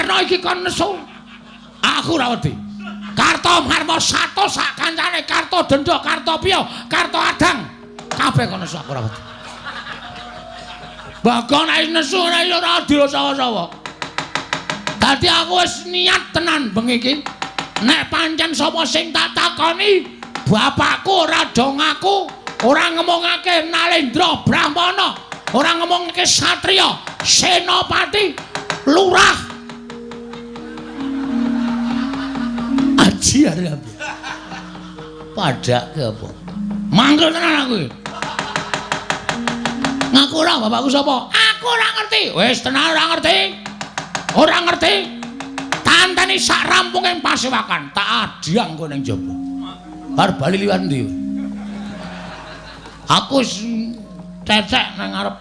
Kartomarno iki kon nesu. Aku ora wedi. Kartomarmo 100 sak kancane, Karto Denda, Karto Piyo, Karto Adang. Kabeh kon nesu aku ora wedi. Bagong nek nesu ora ora dira sawa-sawa. Dadi aku wis niat tenan bengi iki. Nek pancen sapa sing tak takoni, bapakku ora do ngaku, ora ngomongake Nalendra Brahmana, ora ngomongake satriya, senopati, lurah. Aji arep. Padake apa? Mangkel tenan aku iki. Ngaku ora bapakku sapa? Aku ora ngerti. Wis tenan ora ngerti. Ora ngerti. Tanteni sak rampunging pasewakan, tak adhyang kowe ning jaba. Bar bali liwat ndi? Aku wis cecek nang ngarep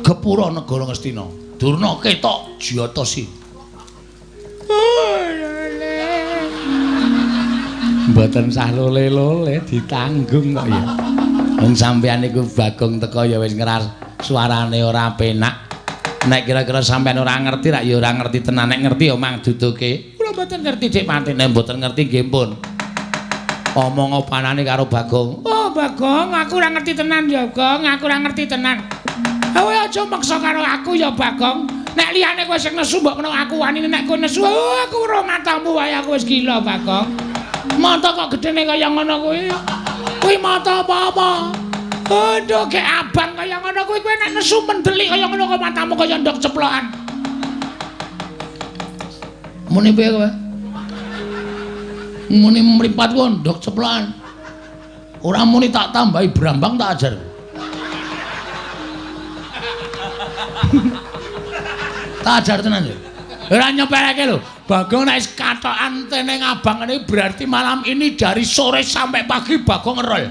gepura negara Ngastina. Durna ketok jiyatasi. Mboten sah lole-lole ditanggung kok ya. Wong sampeyan niku Bagong teko ya wis ngeras suarane ora penak. Nek kira-kira sampeyan ora ngerti rak ya ora ngerti tenan, nek ngerti ya mang duduke. Kula mboten ngerti Dik Pati, nek mboten ngerti nggih pun. Omong opanane karo Bagong. Oh Bagong, aku ora ngerti tenan ya, Gong, aku ora ngerti tenan. Kowe aja maksa karo aku ya Bagong. Nek liyane kowe sing nesu mbok kena aku wanine, nek kowe nesu oh, aku ora matamu wae aku wis gila Bagong. Mata kok gedene kaya ngono kuwi. Kuwi mata apa-apa? Aduh, gek abang kaya ngono kuwi kowe nek nesu mendelik kaya ngono kok matamu kaya ndok ceplokan. Muni piye kowe? Muni mripat ku ndok ceplokan. Ora muni tak tambahi brambang tak ajar. Tak ajar tenan lho. Ora nyepeleke lho. Bagong nek wis katokan teneng abang ngene berarti malam ini dari sore sampai pagi Bagong ngerol.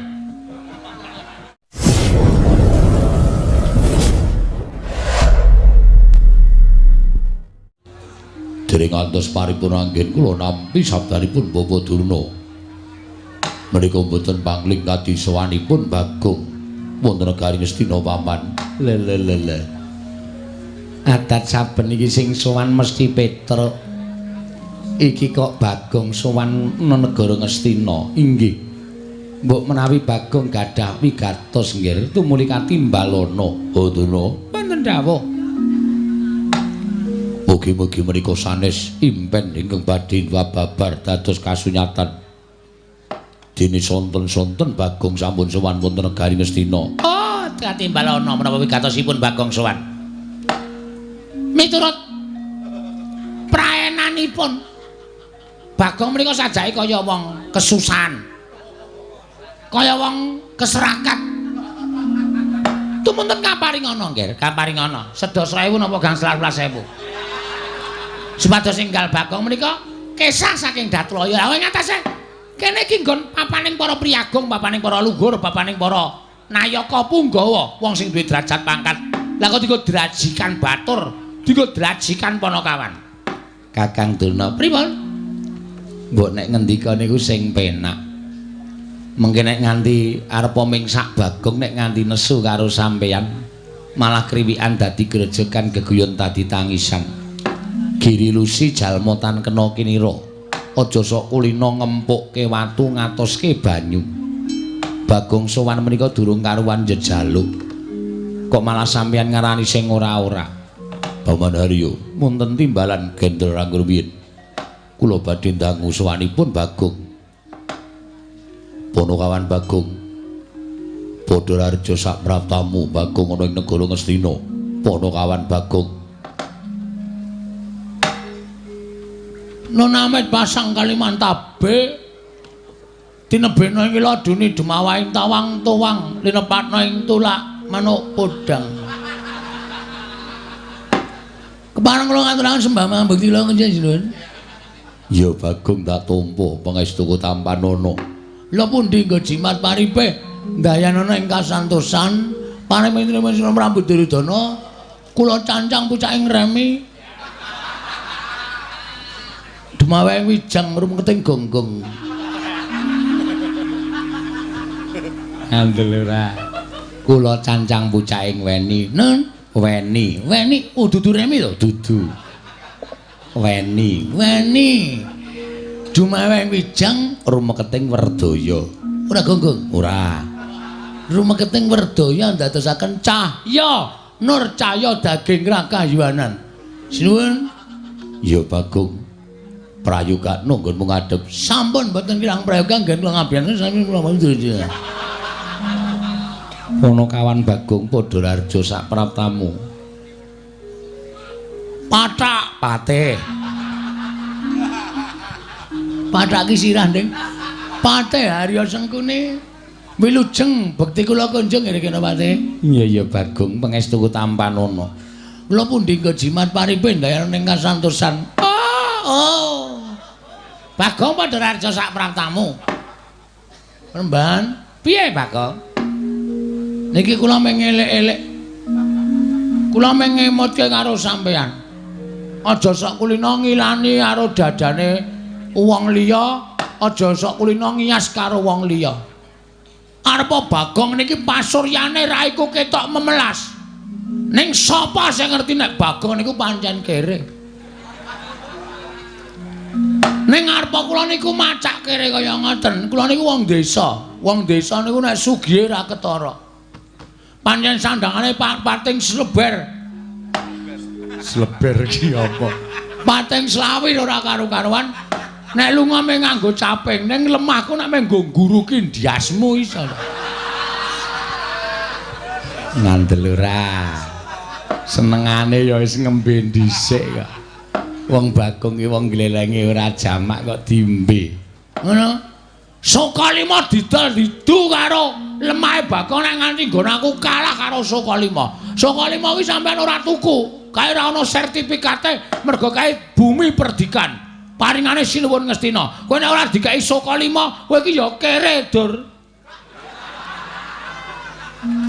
Dereng ngantos paripurna anggen kula nampi sabdanipun Bapak Durna. Menika mboten pangling kadi sowanipun Bagong wonten negari Ngastina paman. Le le le le. Adat saben iki sing sowan mesti Petruk. Iki kok Bagong sowan negara Ngastina. Inggih. Mbok menawi Bagong gadah wigatos nggih tumuli katimbalana. Oh Durna. Wonten dawuh. Mugi-mugi menika sanes impen ingkang badhe babar dados kasunyatan. Dene sonten-sonten Bagong sampun sowan wonten negari Ngastina. Oh, katimbalana menapa wigatosipun Bagong sowan. Miturut praenanipun Bagong menika sajake kaya wong kesusahan. Kaya wong keserakat. Tumunten kaparingana nggih, kaparingana. Sedasa ewu napa gangsal welas ewu. Supados enggal Bagong menika kesah saking Datlaya. Lah ing atase kene iki nggon papaning para priyagung, papaning para luhur, papaning para nayaka punggawa, wong sing duwe derajat pangkat. Lah kok dienggo drajikan batur, dienggo drajikan panakawan. Kakang Durna, pripun? Mbok nek ngendika niku sing penak. Mengke nek nganti arepa mingsak Bagong nek nganti nesu karo sampeyan, malah kriwikan dadi grejekan geguyon dadi tangisan. Giri lusi jalma tan kena kinira. Aja sok kulina ngempukke watu ngatoske banyu. Bagong sowan menika durung karuwan jejaluk. Kok malah sampeyan ngarani sing ora-ora. Paman Haryo, wonten timbalan Gendra Rangruwiyin. Kula badhe ndangu sowanipun Bagong. Panakawan Bagong. Padha rareja sak praptamu Bagong ana ing negara Ngastina. Panakawan Bagong. Nonamit pasang Kalimantabe tinebena ing laduni dumawaing tawang tuwang linepatna ing tulak manuk podang. Kepareng kula ngaturaken sembah mambekti kula njenengan. Ya Bagong tak tampa pangestuku tampanana. Lha pundi nggo jimat paripe ndayanana ing kasantosan parimitra Prabu Duryudana kula cancang pucaking remi dumawaing wijang rumketing gonggong. Ngandel ora. Kula cancang pucaking weni. Nun weni. Weni oh dudu remi to? Dudu. Weni. Weni. Dumaweng wijang rumeketing werdaya. Ora gonggung? Ora. Rumeketing werdaya ndadosaken cahya nur cahya daging rakayuwanan. Sinuwun. Ya Bagong. Prayoga nggonmu ngadhep. Sampun mboten kirang prayoga nggen kula ngabiyane sami kula mboten. Ponokawan Bagong padha raja sak praptamu. Pathak patih. Pathak ki sirah, Ding. Patih Harya Sengkuni. Wilujeng bekti kula kunjung nggih kena Patih. Iya iya Bagong, pangestu tampanana. Kula pundi nggo jimat paripe ndayane ing kasantosan. Oh. Bagong padha raja sak praptamu. Remban, piye Bagong? Niki kula mung elek-elek. Kula mung ngemutke karo sampeyan. Aja sok kulina ngilani karo dadane wong liya, aja sok kulina ngiyas karo wong liya. Arepa Bagong niki pasuryane raiku ketok memelas. Ning sapa sing ngerti nek Bagong niku pancen kere? Ning arepa kula niku macak kere kaya ngoten. Kula niku wong desa. Wong desa niku nek sugihe ra ketara. Pancen sandangane pating sleber. Sleber ki apa? Pating slawir ora karu-karuan. Nek lunga mung nganggo caping, ning lemahku nek mung nggo ngguruki ndiasmu iso. Ngandel ora. Senengane ya wis ngembe dhisik kok. Wong Bagong ki wong glelenge ora jamak kok diombe. Ngono. Sukalima didol didu karo lemahe Bagong nek nganti nggon aku kalah karo Sukalima. Sukalima kuwi sampean ora tuku, kae ora ana sertifikate mergo kae bumi perdikan. Paringane Sinuwun Ngastina. Kowe nek ora dikai Sukalima, kowe iki ya kere, Dur.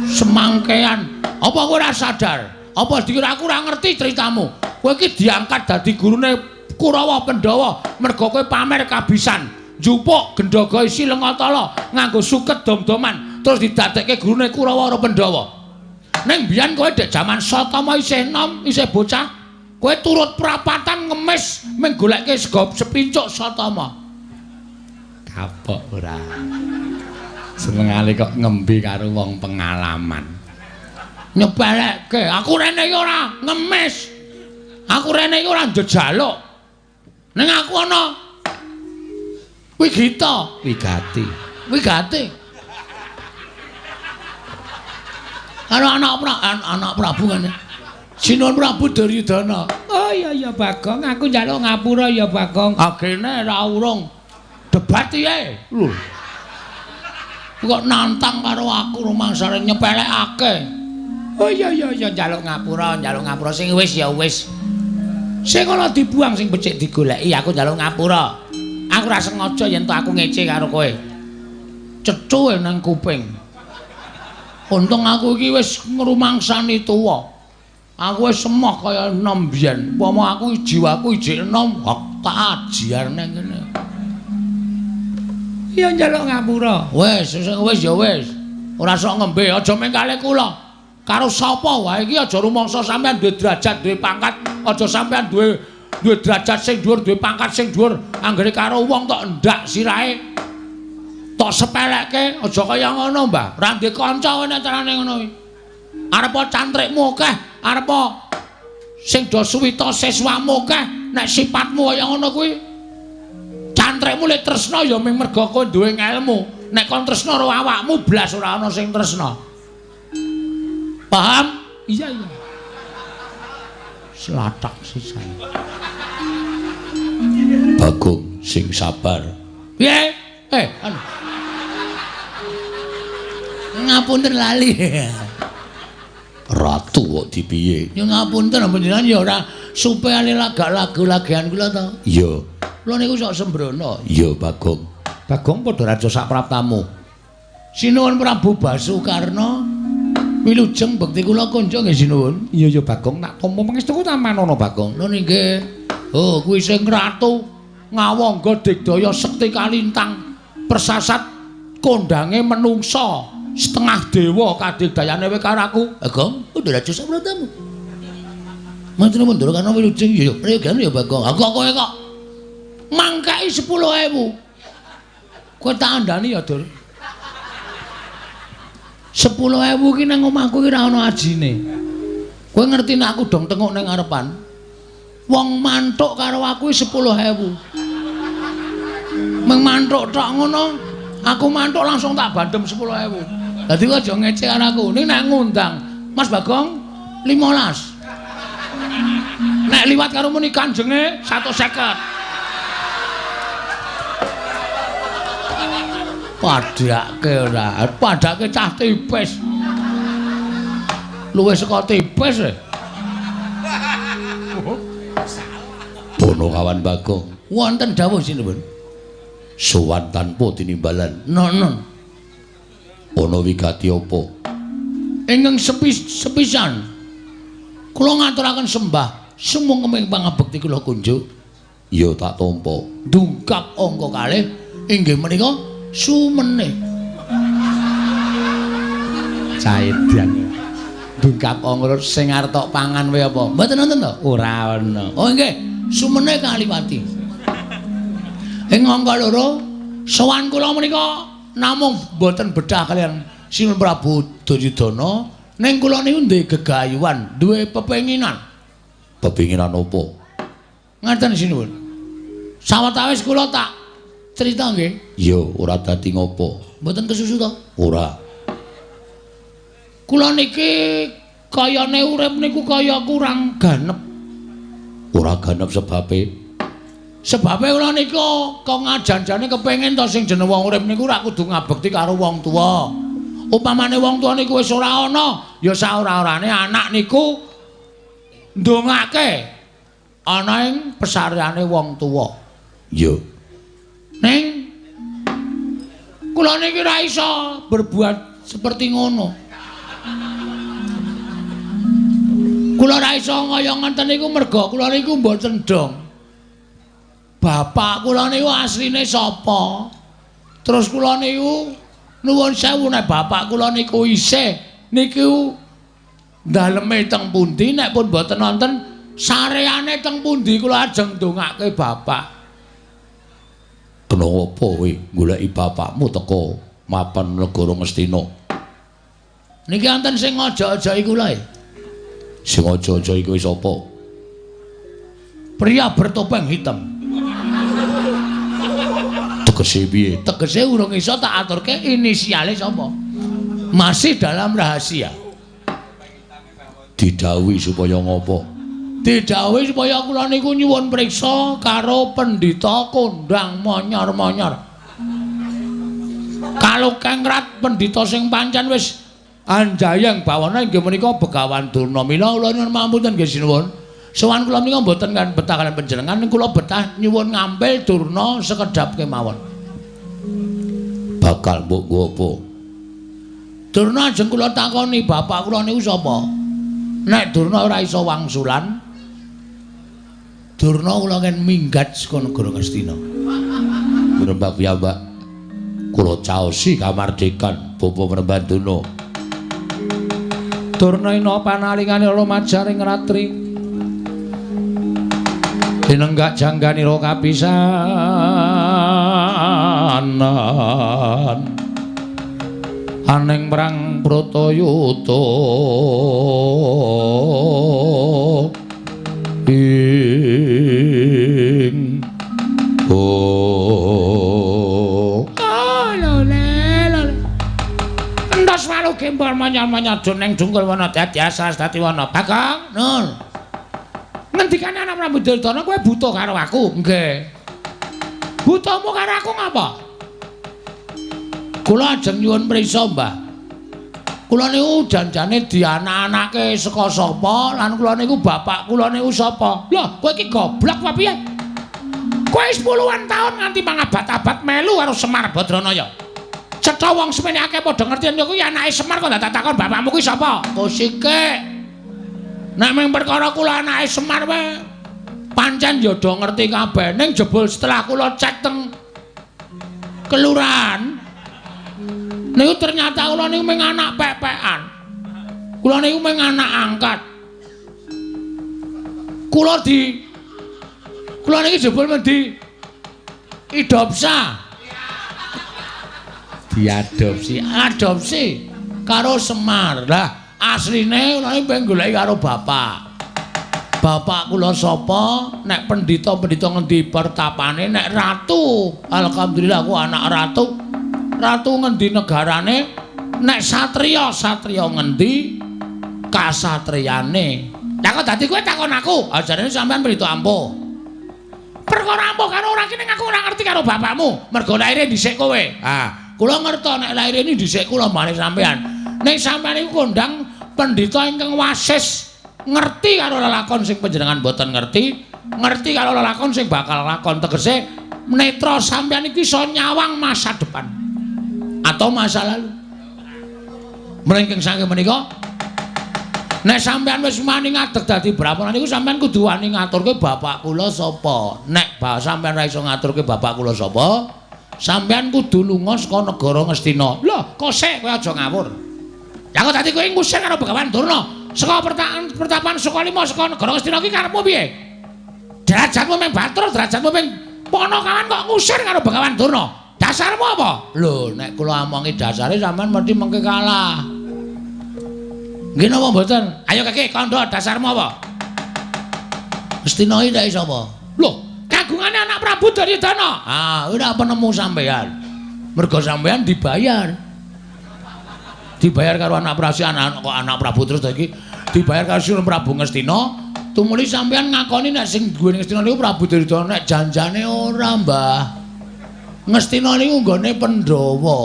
Semangkean. Apa kowe ora sadar? Apa dikira aku ora ngerti ceritamu? Kowe iki diangkat dadi gurune Kurawa Pandhawa mergo kowe pamer kabisan. Njupuk gendhaga isi lengatala nganggo suket dom-doman terus didadekke gurune Kurawa karo Pandhawa. Ning biyen kowe dek jaman Satama isih enom, isih bocah, kowe turut prapatan ngemis mung golekke sego sepincuk Satama. Kapok ora. Senengane kok ngembe karo wong pengalaman. Nyepelekke, aku rene iki ora ngemis. Aku rene iki ora njejaluk. Ning aku ana wigita, wigati. Wigati. Karo anak Prabu ngene. Sinuwun Prabu Duryudana. Oh iya iya Bagong, aku njaluk ngapura ya Bagong. Agene ra urung debat piye? Lho. Kok nantang karo aku rumangsane nyepelekake. Oh iya iya iya njaluk ngapura sing wis ya wis. Sing ana dibuang sing becik digoleki, aku njaluk ngapura. Aku ora sengaja yen to aku ngece karo kowe. Cecuhe nang kuping. Untung aku iki wis ngrumangsani tuwa. Aku wis emoh kaya enom biyen. Upama aku jiwaku ijik enom, hak tak ajiar nang kene. Iya njaluk ngapura. Wis, wis ya wis. Ora sok ngembe, aja mengkale kula. Karo sapa wae iki aja rumangsa sampean duwe derajat, duwe pangkat, aja sampean duwe derajat sing dhuwur, duwe pangkat sing dhuwur, anggere karo wong tok ndak sirahe. Tok sepelekke, aja kaya ngono, Mbah. Ora ndek kanca kowe nek carane ngono kuwi. Arepa cantrikmu akeh, arepa sing do suwita siswamu akeh, nek sipatmu kaya ngono kuwi cantrikmu le tresna ya mung merga kowe duwe ngelmu. Nek kon tresna karo awakmu blas ora ana sing tresna. Paham? Iya iya. Selatak sisan. Bagong sing sabar. Piye? Anu. Ngapunten lali. Ratu kok dipiye? Ya ngapunten panjenengan ya ora supaya lagak lagu-lagian kula to. Iya. Kula niku sok sembrono. Iya Bagong. Bagong padha raja sak praptamu. Sinuwun Prabu Basukarna. Wilujeng bekti kula kunjung nggih sinuwun. Iya iya Bagong, tak tampa pangestuku tampanana Bagong. Lho nggih. Oh, kuwi sing ratu ngawangga digdaya sekti kalintang persasat kondange menungsa setengah dewa kadigdayane kowe karo aku. Bagong, padha raja sak praptamu. Matur nuwun Ndara Karna wilujeng ya prayogan ya Bagong. Aku kok kowe kok mangkai 10.000. Kowe tak andani ya, Dur. 10.000 ki nang omahku ki ora ana ajine. Kowe ngerti nek aku dong tenguk ning ngarepan. Wong mantuk karo aku 10.000. Meng mantuk tok ngono, aku mantuk langsung tak bandem 10.000. Dadi kowe aja ngece karo aku. Ning nek ngundang Mas Bagong 15. Nek liwat karo muni kanjenge 150. Padhake ora, padhake cah tipis. Luwih saka tipis e. Bono kawan Bagong. Wonten dawuh sinuwun. Sowan tanpa tinimbalan. Nonon. Ana wigati apa? Ingkang sepisan. Kula ngaturaken sembah sumung keming pangabekti kula kunjuk. Ya tak tampa. Dungkap angka kalih inggih menika sumene. Caedan. Dungkap angka sing arep tok pangan wae apa? Mboten wonten to? Ora ana. Oh nggih, sumene kaliwati. Ing angka loro sowan kula menika namung mboten bedah kaliyan Sinuwun Prabu Duryudana, ning kula niku duwe gegayuhan, duwe pepenginan. Pepenginan apa? Ngaten sinuwun. Sawetawis kula tak crita nggih. Ya, ora dadi ngopo. Mboten kesusu to? Ora. Kula niki kayane urip niku kaya kurang ganep. Ora ganep sebabe? Sebabe kula niku kok ngajan-jane kepengin to sing jeneng wong urip niku ora kudu ngabekti karo wong tuwa. Upamane wong tuwa niku wis ora ana, ya saora-orane anak niku ndongake ana ing pesareane wong tuwa. Iya. Ning kula niki ora iso berbuat seperti ngono. Kula ora iso kaya ngoten niku merga kula niku mboten dong. Bapak kula niku asline sapa? Terus kula niku nuwun sewu nek bapak kula niku isih niku daleme teng pundi, nek pun mboten wonten sareane teng pundi kula ajeng ndongake bapak. Kena apa kowe goleki bapakmu teko mapan negara Ngastina? Niki wonten sing aja-aja iku lho. Sing aja-aja iku sapa? Pria bertopeng hitam. Tegese piye? Tegese urung iso tak aturke inisiale sapa. Masih dalam rahasia. Didhawuhi supaya ngopo? Didhawuhi supaya kula niku nyuwun priksa karo pendhita kondang monyor-monyor. Kalukengrat pendhita sing pancen wis anjayeng bawana inggih menika Begawan Durna. Mila kula nyuwun pamunten nggih sinuwun. Sowan kula menika mboten kan betah kaliyan panjenengan, kula betah nyuwun ngampil Durna sekedhap kemawon. Bakal mbok nggo apa? Durna ajeng kula takoni bapak kula niku sapa? Nek Durna ora iso wangsulan, Durna kula ken minggat saka negara Ngastina. Ngrembak piyambak kula caosi kamardikan Bapa Prembandana. Durna ina panalingane lumajaring ratri. Tinenggak jangganira kapisanan aning perang Bratayuda ing oh lho entos walu gembor manyar-manyar neng dungkul wana dadi asas dadi wana Bagong nun. Ngendikane anak Prabu Duryudana kowe buta karo aku? Nggih. Butamu karo aku ngapa? Kula ajeng nyuwun priksa, Mbah. Kula niku janjane dianak-anake saka sapa lan kula niku bapak kula niku sapa? Lho, kowe iki goblok apa piye? Kowe wis puluhan taun nganti mangabad-abad melu karo Semar Badranaya. Cetha wong semene akeh padha ngerti yen kuwi anake Semar kok ndak takon bapakmu kuwi sapa? Kosike. Nek mung perkara kula anake Semar wae pancen ya do ngerti kabeh, ning jebul setelah kula cek teng kelurahan niku ternyata kula niku mung anak pepekan. Kula niku mung anak angkat. Kula di kula niki jebul mendi idopsa. Diadopsi, adopsi karo Semar. Lah asline kula iki pengen goleki karo bapak. Bapak kula sapa? Nek pendhita-pendhita ngendi pertapane, nek ratu, alhamdulillah aku anak ratu. Ratu ngendi negarane? Nek satriya, satriya ngendi kasatriyane? Lah kok dadi kowe takon aku? Ajarane sampean pendhita ampuh. Perkara ampuh karo ora ki ning aku ora ngerti karo bapakmu. Mergo laire dhisik kowe. Ah, kula ngerto nek laire ini dhisik kula mbane sampean. Ning sampean iku kondang pendhita ingkang wasis, ngerti karo lelakon sing panjenengan mboten ngerti, ngerti karo lelakon sing bakal lakon. Tegese netra sampean iki iso nyawang masa depan atau masa lalu. Mlengking saking menika nek sampean wis wani ngadeg dadi brahmana niku sampean kudu wani ngaturke bapak kula sapa. Nek sampean ra iso ngaturke bapak kula sapa, sampean kudu lunga saka negara Ngastina. Lho, kosek kowe aja ngawur. Ya kok dadi kowe ngusir karo Begawan Durna saka pertapan Sukalima saka negara Ngastina iki karepmu piye? Derajatmu mung Bathara, derajatmu mung Panakawan kok ngusir karo Begawan Durna. Dasarmu apa? Lho, nek kula omongi dasare sampean mesti mengke kalah. Nggih napa mboten? Ayo keke kandha dasarmu apa? Ngastina iki nek sapa? Lho, kagungane anak Prabu Duryudana. Ah, ora penemu sampean. Mergo sampean dibayar. Dibayar karo anak Prabu, anak kok anak Prabu terus to iki dibayar karo Sinuwun Prabu Ngastina. Tumuli sampean ngakoni nek sing duwe Ngastina niku Prabu Duryudana, nek janjane ora, Mbah. Ngastina niku nggone Pandhawa.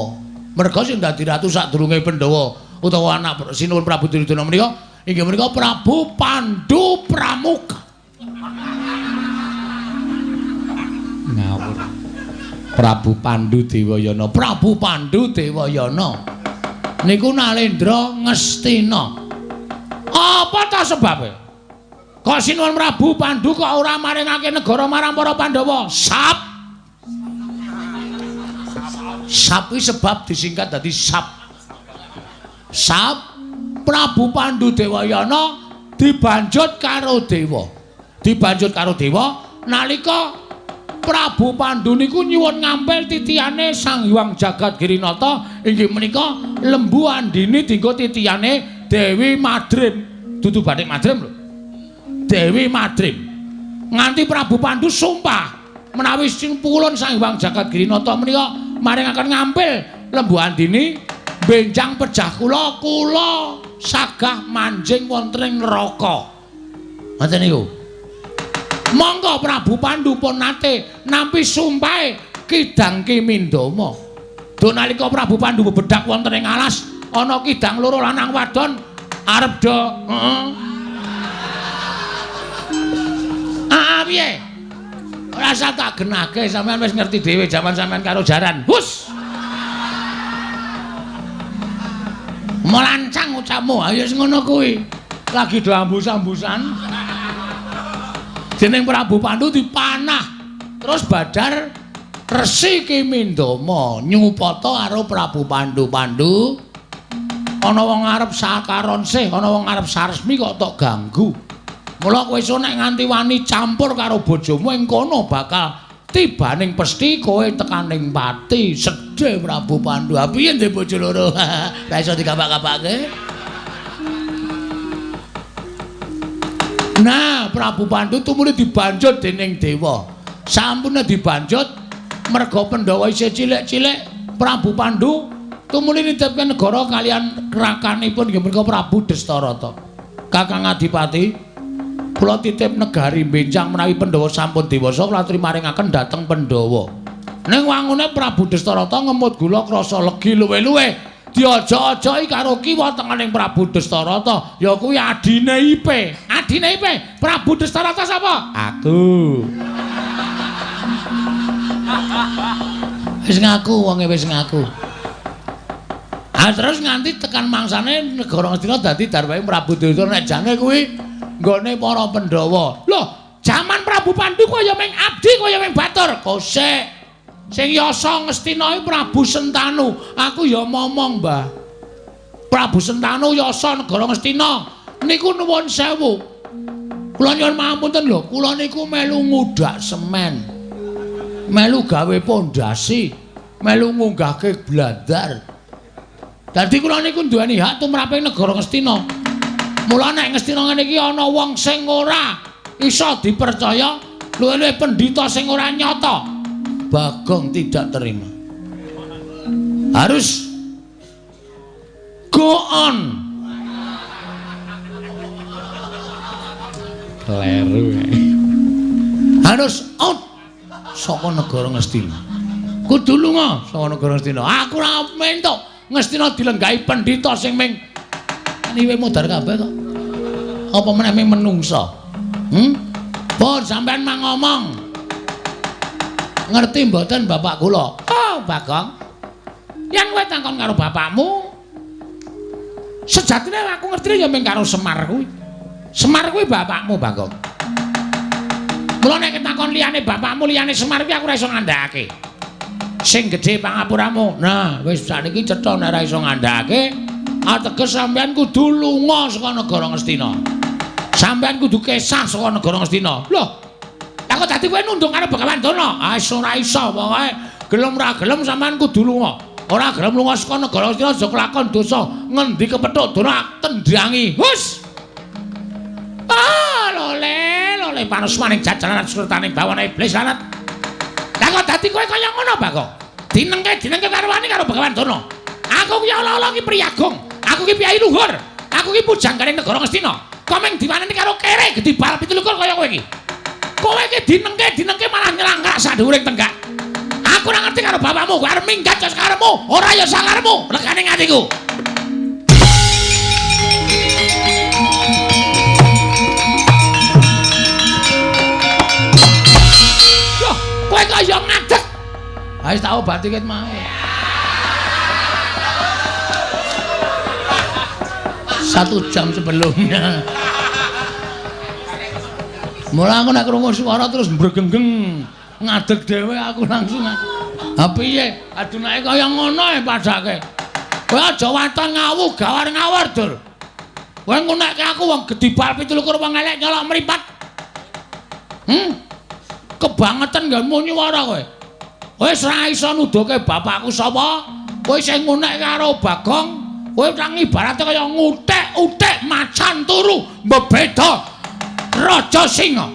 Mergo sing dadi ratu sadurunge Pandhawa utawa anak Sinuwun Prabu Duryudana menika inggih menika Prabu Pandu Pramuka. Ngawur. Prabu Pandu Dewayana, Prabu Pandu Dewayana niku Nalendra Ngastina. Apa ta sebabe? Kok Sinuwun Prabu Pandu kok ora maringake negara marang para Pandhawa? Sap. Sap kuwi sebab disingkat dadi sap. Sap Prabu Pandu Dewayana dibanjut karo dewa. Dibanjut karo dewa nalika Prabu Pandu niku nyuwun ngampil titihane Sang Hyang Jagat Girinata inggih menika Lembu Andini dienggo titihane Dewi Madrim. Dudu bathik Madrim lho. Dewi Madrim. Nganti Prabu Pandu sumpah menawi sing pulun Sang Hyang Jagat Girinata menika maringaken ngampil Lembu Andini benjang pejah kula, kula sagah manjing wonten ing neraka. Ngoten niku. Monggo Prabu Pandu pun nate nampi sumpahe Kidang Ki Mindama. Duh nalika Prabu Pandu bebedak wonten ing alas, ana kidang loro lanang wadon arep do heeh. Ah piye? Ora usah tak genahke, sampean wis ngerti dhewe jaman sampean karo jaran. Hus. Melancang ucapmu, ayo wis ngono kuwi. Lagi do ambus-ambusan. Jeneng Prabu Pandu dipanah. Terus badar Resi Ki Mindama nyupata karo Prabu Pandu. Pandu, ana wong arep sakaron sih, ana wong arep saresmi kok tok ganggu. Mula kowe iso nek nganti wani campur karo bojomu ing kono bakal tibaning pesti kowe tekaning pati. Sedih Prabu Pandu. Ha piye ndek bojo loro? Ra iso dikapak-kapake. Nah, Prabu Pandu tumuli dibanjut dening dewa. Sampune dibanjut merga Pandhawa isih cilik-cilik, Prabu Pandu tumuli nitipke negara kalian rakanipun inggih menika Prabu Destarata. Kakang Adipati, kula titip negari benjang menawi Pandhawa sampun dewasa kula aturi maringaken dhateng Pandhawa. Ning wangune Prabu Destarata ngemut gula krasa legi luwe-luwe. Diaja-ajaki karo kiwa tengening Prabu Destarata, ya kuwi adine Ipe. Adine Ipe, Prabu Destarata sapa? Aku. Wis ngaku wonge wis ngaku. Ah terus nganti tekan mangsane negara Ngastina dadi darwahe Prabu Duryudana nek jane kuwi nggone para Pandhawa. Lho, jaman Prabu Pandu kaya ming abdi kaya ming batur. Kosek. Sing yasa Ngastina iki Prabu Sentanu. Aku ya momong, Mbah. Prabu Sentanu yasa negara Ngastina niku nuwun sewu. Kula nyuwun pangapunten lho, kula niku melu ngudak semen. Melu gawe pondasi, melu ngunggahke blandar. Dadi kula niku duweni hak tumraping negara Ngastina. Mula nek Ngastina ngene iki ana wong sing ora iso dipercaya, luwih-luwih pendhita sing ora nyata. Bagong tidak terima. Harus go on. Kleru. Harus out saka negara Ngastina. Kudu lunga saka negara Ngastina. Aku ora mentok Ngastina dilenggahi pendhita sing ming niwe modar kabeh kok. Apa meneh ming menungsa? Pun sampean mang ngomong. Ngerti mboten bapak kula? Oh, Bagong. Yen kowe takon karo bapakmu, sejatine aku ngerti ya ming karo Semar kuwi. Semar kuwi bapakmu, Bagong. Mula nek ketakon liyane bapakmu, liyane Semar kuwi aku ora iso ngandhakake. Sing gedhe pangapuramu. Nah, wis sakniki cetha nek ora iso ngandhakake, ateges sampean kudu lunga saka negara Ngastina. Sampean kudu kesah saka negara Ngastina. Loh, aku dadi kowe nunduk karo Begawan Durna. Ah, ora iso pokoke gelem ora gelem sampean kudu lunga. Ora gelem lunga saka negara Ngastina aja kelakon dosa. Ngendi kepethuk Durna tendangi. Hus. Ah, lole, lole panusmaning jajaran surtaning bawana iblis lanat. Lah kok dadi kowe kaya ngono, Bagong? Dinengke karo wani karo Begawan Durna. Aku ki ala-ala ki priyagung. Aku ki piyai luhur. Aku ki pujanggane negara Ngastina. Kok mung diwaneni karo kere gedhi bal 27 kaya kowe iki. Kowe iki dinengke malah nyelangkrak sak dhuwuring tenggak. Aku ora ngerti karo bapakmu, kowe arep minggat ya sakarepmu, ora ya sakarepmu, regane atiku. Loh, kowe kok ya ngadeg. Ha wis tak obati ket mau. 1 jam sebelumnya. Mula aku nek krungu suara terus mbregenggeng, ngadeg dhewe aku langsung. Ha piye? Adunake kaya ngono e padake. Kowe aja waton ngawu gawar ngawur, Dur. Kowe ngunekke aku wong gedhi bal 27 wong elek nyolok mripat. Kebangetan nggonmu nyuwara kowe. Wis ora iso nuduhke bapakku sapa. Kowe sing ngunekke karo Bagong, kowe nang ibarate kaya ngutik-utik macan turu mbebeda Raja Singa.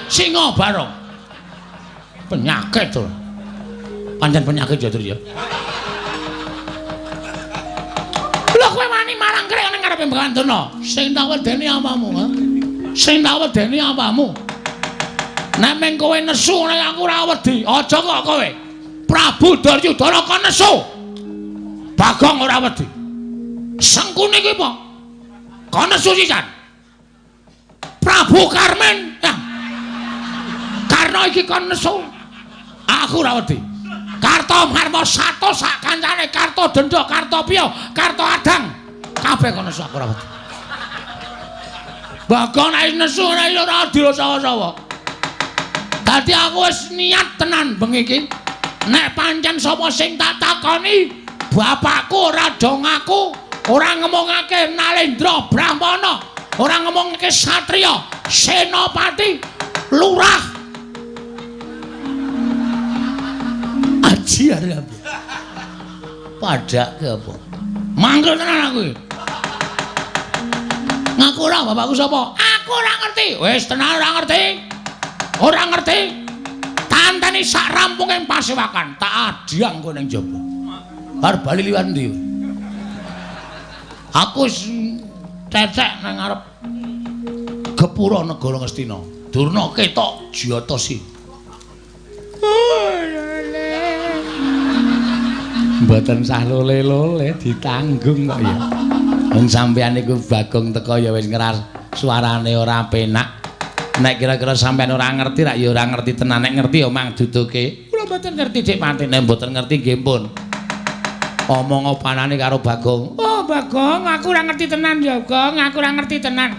Singa Barong. Penyakit to. Pancen penyakit ya, Dur ya. Lho kowe wani marang krek ning ngarepe Begawan Durna. Sing tak wedeni apamu, ha? Sing tak wedeni apamu? Nek meng kowe nesu nek aku ora wedi. Aja kok kowe. Prabu Duryudana kon nesu. Bagong ora wedi. Sengkuni kuwi apa? Kon nesu sisan. Prabu Karmen. Ya. Karena iki kon nesu. Aku ora wedi. Karto Marmo sato sak kancane, Karto Denda, Karto Piyo, Karto Adang. Kabeh kon nesu aku ora wedi. Bagong nek nesu nek ora adil sawa-sawa. Dadi aku wis niat tenan bengi iki. Nek pancen sapa sing tak takoni, bapakku ora do ngaku, ora ngomongake Nalendra Brahmana, ora ngomongake satriya, senopati, lurah. Aji arep apa? Padake apa? Mangkel tenan aku iki. Ngaku ora bapakku sapa? Aku ora ngerti. Wis tenan ora ngerti. Ora ngerti. Tantani sak rampunging pasewakan, tak adhyang kowe ning jaba. Arep bali liwat ndi? Aku wis cecek nang ngarep gepura negara Ngastina. Durna ketok jiyata si. Mboten sah lole-lole ditanggung kok ya. Wong sampeyan niku Bagong teko ya wis ngeras suarane ora penak. Nek kira-kira sampeyan ora ngerti rak ya ora ngerti tenan, nek ngerti ya mang duduke. Kula mboten ngerti Dik Pati, nek mboten ngerti nggih pun. Omong opanane karo Bagong. Oh Bagong, aku ora ngerti tenan ya, Gong, aku ora ngerti tenan.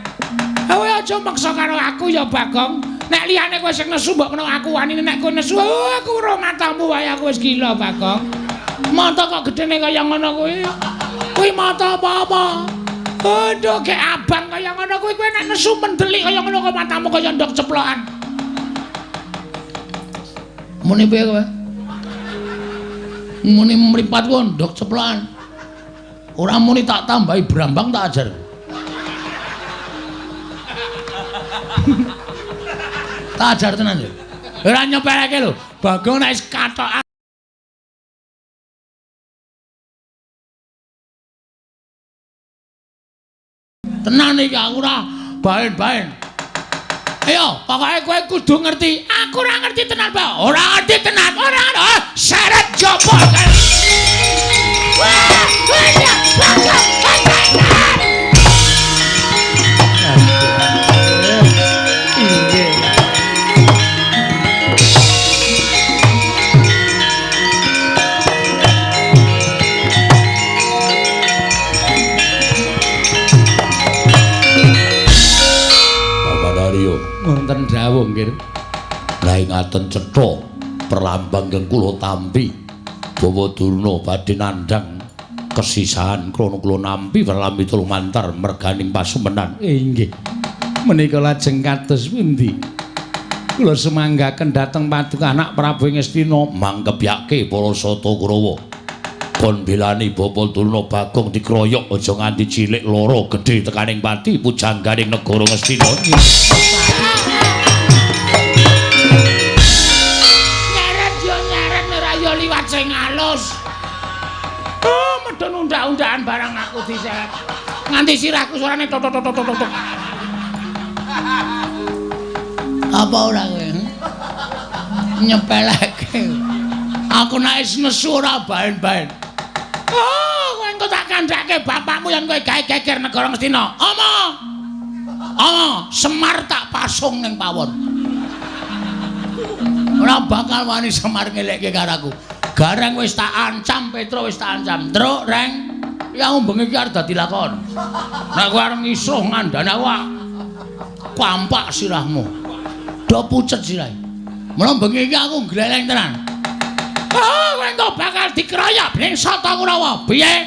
Kowe aja maksa karo aku ya, Bagong. Nek liyane kowe sing nesu mbok menawa aku wani, nek kowe nesu, oh, aku ora matamu wae aku wis gila, Bagong. Mata kok gedene kaya ngono kuwi. Kuwi mata apa-apa? Aduh, gek abang kaya ngono kuwi kowe nek nesu mendelik kaya ngono kok matamu kaya ndok ceplokan. Muni piye kowe? Muni mripatku ndok ceplokan. Ora muni tak tambahi brambang tak ajar. Tak ajar tenan ya. Ora nyepeleke lho. Bagong nek wis katokan tenan iki aku ora baen-baen. Ayo, pokoke kowe kudu ngerti. Aku ora ngerti tenan, Pak. Ora ngerti tenan. Ora ora. Seret jopo. Wah, iya, Bagong, tenan. Iya. Wonten dawuh nggih. Lah ngaten cetha perlambang ingkang kula tampi Bawa Durna badhe nandhang kesisahan krana kula nampi perlambi lumantar merganing pasumenan. Inggih. Menika lajeng kados pundi? Kula sumanggaken dhateng paduka anak Prabu Ngastina mangkebyake para Sata Kurawa. Kon bilani Bapa Durna Bagong dikroyok aja nganti cilik loro gedhe tekaning pati pujangganing negara Ngastina. Nyeret yo nyeret ora yo liwat sing alus. Oh, medhun undak-undakan barang aku diseret. Nganti sirahku suarane tok tok tok tok tok. Apa ora kowe? Nyepeleke. Aku nek wis nesu ora baen-baen. Oh, kowe engko tak kandhake bapakmu yen kowe gawe geger negara Ngastina. Ama. Ama, Semar tak pasung ning pawon. Ora bakal wani Semar ngelekke karo aku. Gareng wis tak ancam, Petro wis tak ancam. Truk, Reng. Ya bengi iki arep dadi lakon. Nek kowe arep ngisuh ngandani aku, kampak sirahmu. Do pucet sirahe. Mula bengi iki aku gleleng tenan. Oh, kowe engko bakal dikeroyok dening Sata Kurawa. Piye?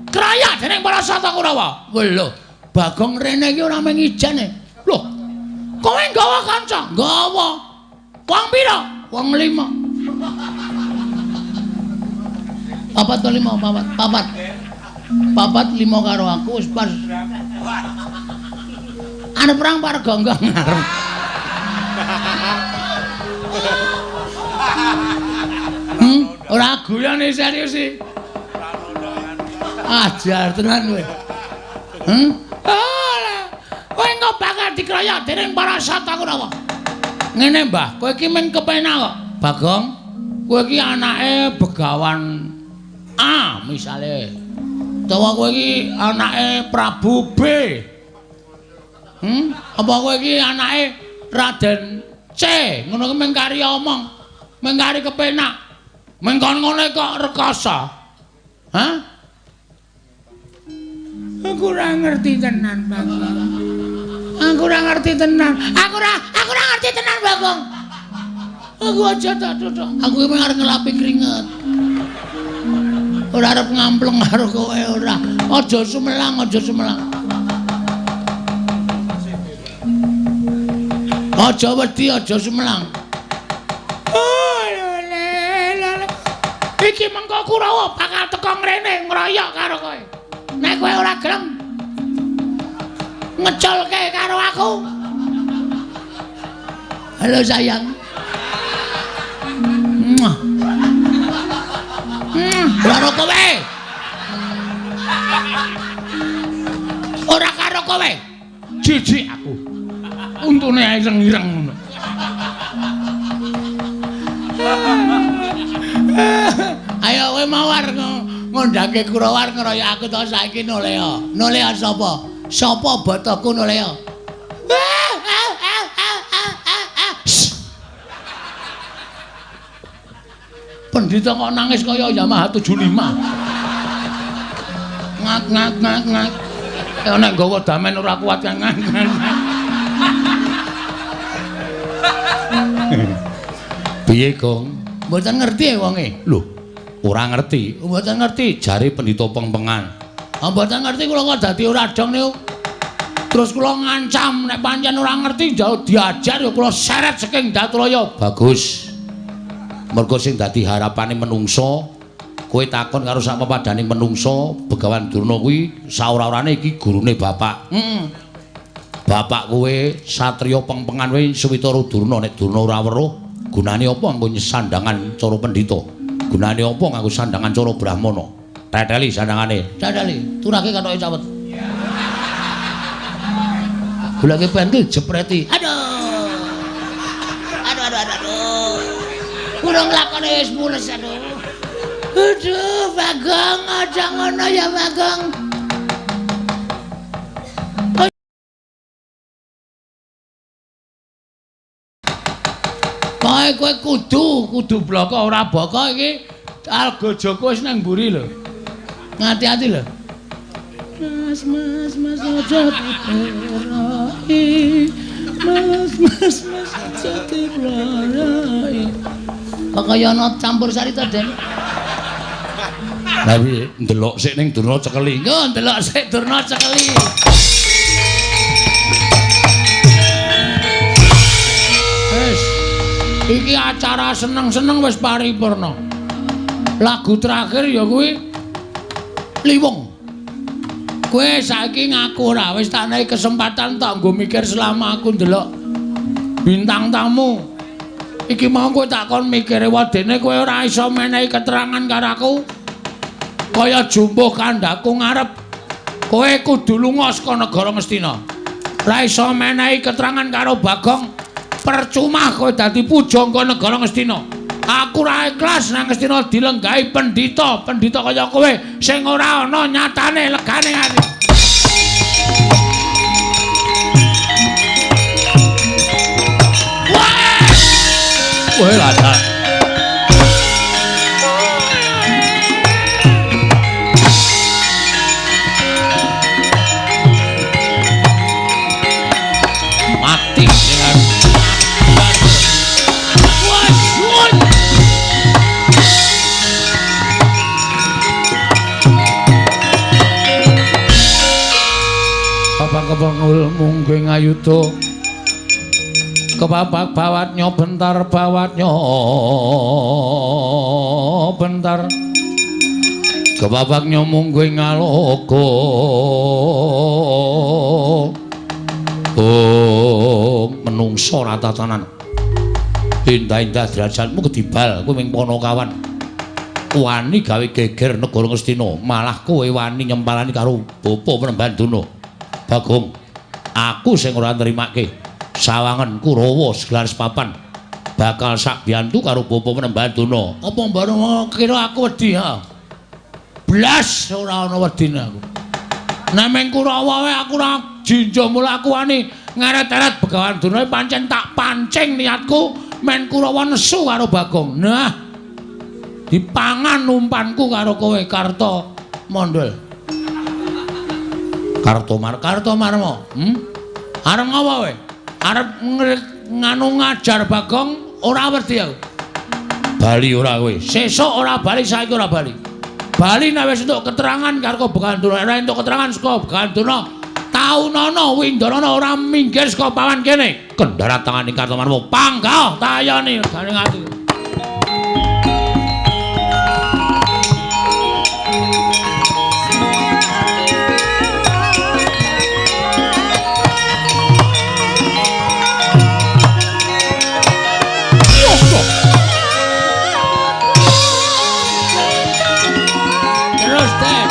Keroyok dening para Sata Kurawa. Lho, Bagong rene iki ora mung ijen e. Lho. Kowe nggawa kanca? Nggawa. Wong pira? Wong 5. 4 to 5, 4, 4. 4 5 karo aku wis pas. Arep perang par gonggong arep. Ora guyone serius iki. Ajar tenan kowe. Alah. Kowe engko bakal dikroyok dening para Sata Kurawa. Ngene, Mbah, kowe iki men kepenak kok. Bagong, kowe iki anake Begawan A misale. Utawa kowe iki anake Prabu B. Apa kowe iki anake Raden C? Ngono ki mung kari omong, mung kari kepenak. Mengkon ngono kok rekoso. Hah? Aku ora ngerti tenan, Bagong. Aku ora ngerti tenan. Aku ora ngerti tenan, Bagong. Aku aja tak duduk. Aku iki arep ngelapi keringet. Ora arep ngampleng karo kowe ora. Aja sumelang, aja sumelang. Aja wedi, aja sumelang. Oh, lele. Iki mengko Kurawa bakal teko ngrene ngroyok karo kowe. Nek kowe ora gelem ngeculke karo aku. Halo sayang. Muah. Karo kowe. Ora karo kowe. Jijik aku. Untune ireng-ireng ngono. Ayo kowe mawar ngondhake Kurawa ngeroyok aku to saiki nolea. Nolea sapa? Sapa botoku nolea? Pendhita kok nangis kaya Yamaha 75. Ngak ngak ngak ngak. Ya nek nggawa damen ora kuat ngak ngak. Piye, Gong? Mboten ngerti wonge. Lho, ora ngerti. Mboten ngerti jare pendhita pengpengan. Mboten ngerti kula kok dadi ora dong niku. Terus kula ngancam nek pancen ora ngerti jauh diajar ya kula seret saking Datraya. Bagus. Mergo sing dadi harapane menungso, kowe takon karo sak pepadane menungso, Begawan Durna kuwi saora-orane iki gurune bapak. Heeh. Bapak kowe satriya pengpengan kowe Switara Durna, nek Durna ora weruh, gunane apa nganggo sandangan cara pendhita? Gunane apa nganggo sandangan cara brahmana? Teteli sandangane. Teteli, turake kathoke cawet. Goleke pentil jepreti. Aduh. Aduh aduh aduh aduh. Kurang lakone wis mules aduh. Aduh, Bagong aja ngono ya Bagong. Kowe kowe kudu bloko ora boko iki Algojoku wis nang mburi lho. Ngati-ati lho. Mas mas mas aja diploroi. Mas mas mas aja diploroi. Kok kaya ana campur sari to, Den? Lah piye ndelok sik ning Durna cekeli. Nggo ndelok sik Durna cekeli. Wis. Iki acara seneng-seneng wis paripurna. Lagu terakhir ya kuwi Liwung. Kowe saiki ngaku ora wis tak nehi kesempatan tak nggo mikir selama aku ndelok bintang tamu. Iki mau kowe tak kon mikire wedene kowe ora iso menehi keterangan karo aku. Kaya jumbuh kandhaku ngarep. Kowe kudu lunga saka negara Ngastina. Ora iso menehi keterangan karo Bagong. Percuma kowe dadi pujangga negara Ngastina. Aku ora ikhlas nang Ngastina dilenggahi pendhita, pendhita kaya kowe sing ora ana nyatane legane ati. Kowe lha. Mati dengan Bapak kepengul mungguing ayuda kepapak bawatnya bentar bawatnya bentar kepapaknya mungguing ngaloka. Oh, menungso ora tatanan. Indah-indah derajatmu kedibal kowe ming Panakawan. Wani gawe geger negara Ngastina, malah kowe wani nyempalani karo bapa Penemban Durna. Bagong, aku sing ora nrimake sawangen Kurawa segelar sepapan bakal sak biyantu karo bapa Penemban Durna. Apa mbok kira aku wedi ha? Blas ora ana wedine aku. Nek ming Kurawa wae aku ora jinja mula aku wani ngeret-eret Begawan Durna pancen tak pancing niatku men Kurawa nesu karo Bagong. Nah, dipangan umpanku karo kowe Karta Mondol. Kartomarma. Arep ngapa kowe? Arep nganu ngajar Bagong ora wedi aku. Bali ora kowe. Sesuk ora bali, saiki ora bali. Bali nek wis entuk keterangan karo Begawan Durna, ora entuk keterangan saka Begawan Durna, taunana Windanana ora minggir saka pawan kene. Kendharat tangane Kartomarma. Panggah tayane regane ati. Terus deh.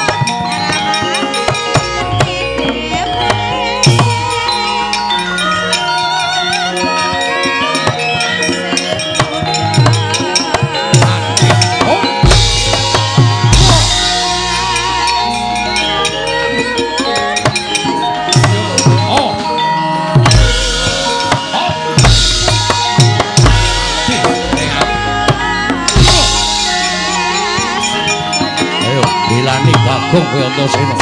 Bilani Bagong kowe Antasena.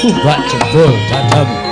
Subak jebol dadam.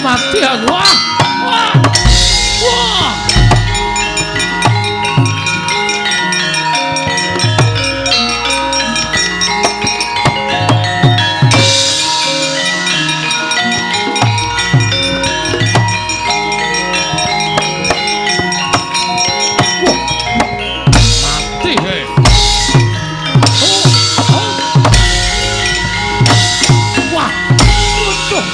Mati aku. Wah. Wah. Wah. Mati he. Wah. Waduh.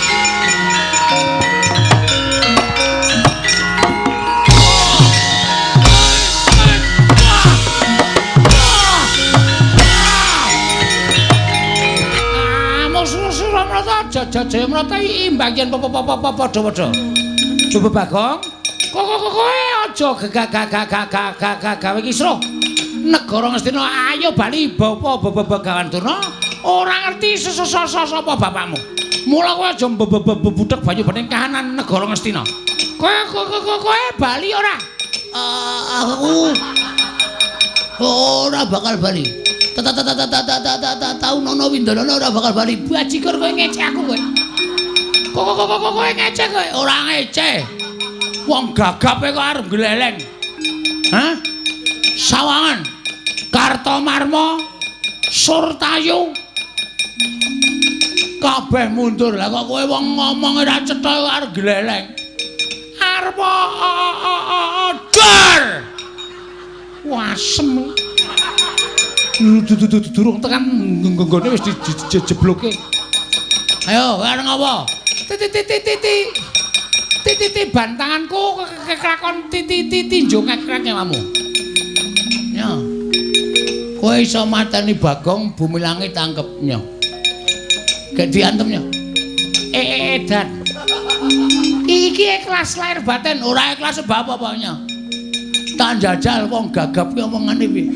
Jaya Mrata imbang yen padha-padha. Coba Bagong, kowe aja gagah gawe kisruh. Negara Ngastina ayo bali bapa Begawan Durna ora ngerti sapa bapakmu. Mula kowe aja mbebudhek banyu bening kahanan negara Ngastina. Kowe bali ora? Aku ora bakal bali. Tau nono Windono ora bakal bali. Bajigur kowe ngecek aku kowe. Kowe ngecek kowe. Ora ngecek. Wong gagape kok arep gleleng. Hah? Sawangan Kartomarma Surtayu kabeh mundur. Lah kok kowe wong ngomong ora cetha kok arep gleleng. Arep dar. Wasem. Durung tekan nggone wis dijebloke. Ayo, arep ngapa? Titi titi bantanganku kelakon titi tinjo ngekrek nyawamu. Ya. Kowe iso mateni Bagong bumi langit tangkep nya. Gek diantem nya. Edan. Iki ikhlas lahir batin, ora ikhlas sebab apa nya. Tak jajal wong gagap ki omongane piye?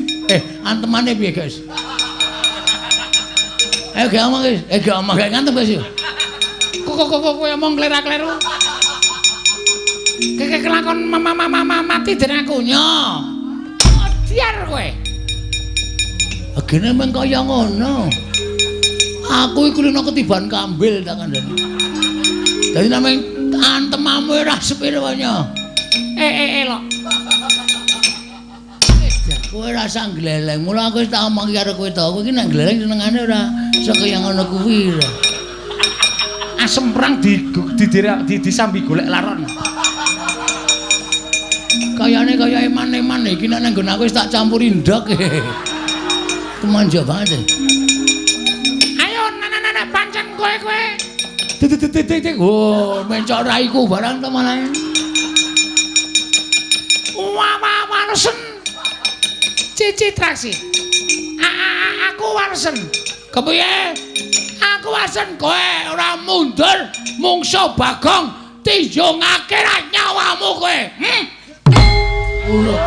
Antemane piye, guys? Gak omong, guys. Gak omong, gak ngantem, guys. Kok kowe omong klera-kleru. Keke kelakon mama mati dening aku nya. Diar kowe. Agene meng kaya ngono. Aku iku lino ketiban kambil tak kandhani. Dadi nameng antemamu ora sepiro nya. Lok. Kowe rasa gleleng. Mula aku wis tak omong karo kowe to. Kowe iki nek gleleng senengane ora sekaya ngono kuwi. Asem perang di disambi golek laron. Kayane kaya eman-eman iki nek nang nggon aku wis tak campuri ndok. Kemanja banget. Ayo nana pancen kowe. Titik. Oh, mencok raiku barang to malah. Wah, waresen. Cici traksi. Aku waresen. Kepiye? Aku waresen kowe ora mundur mungsuh Bagong tinjungake nyawamu kowe. Ngono.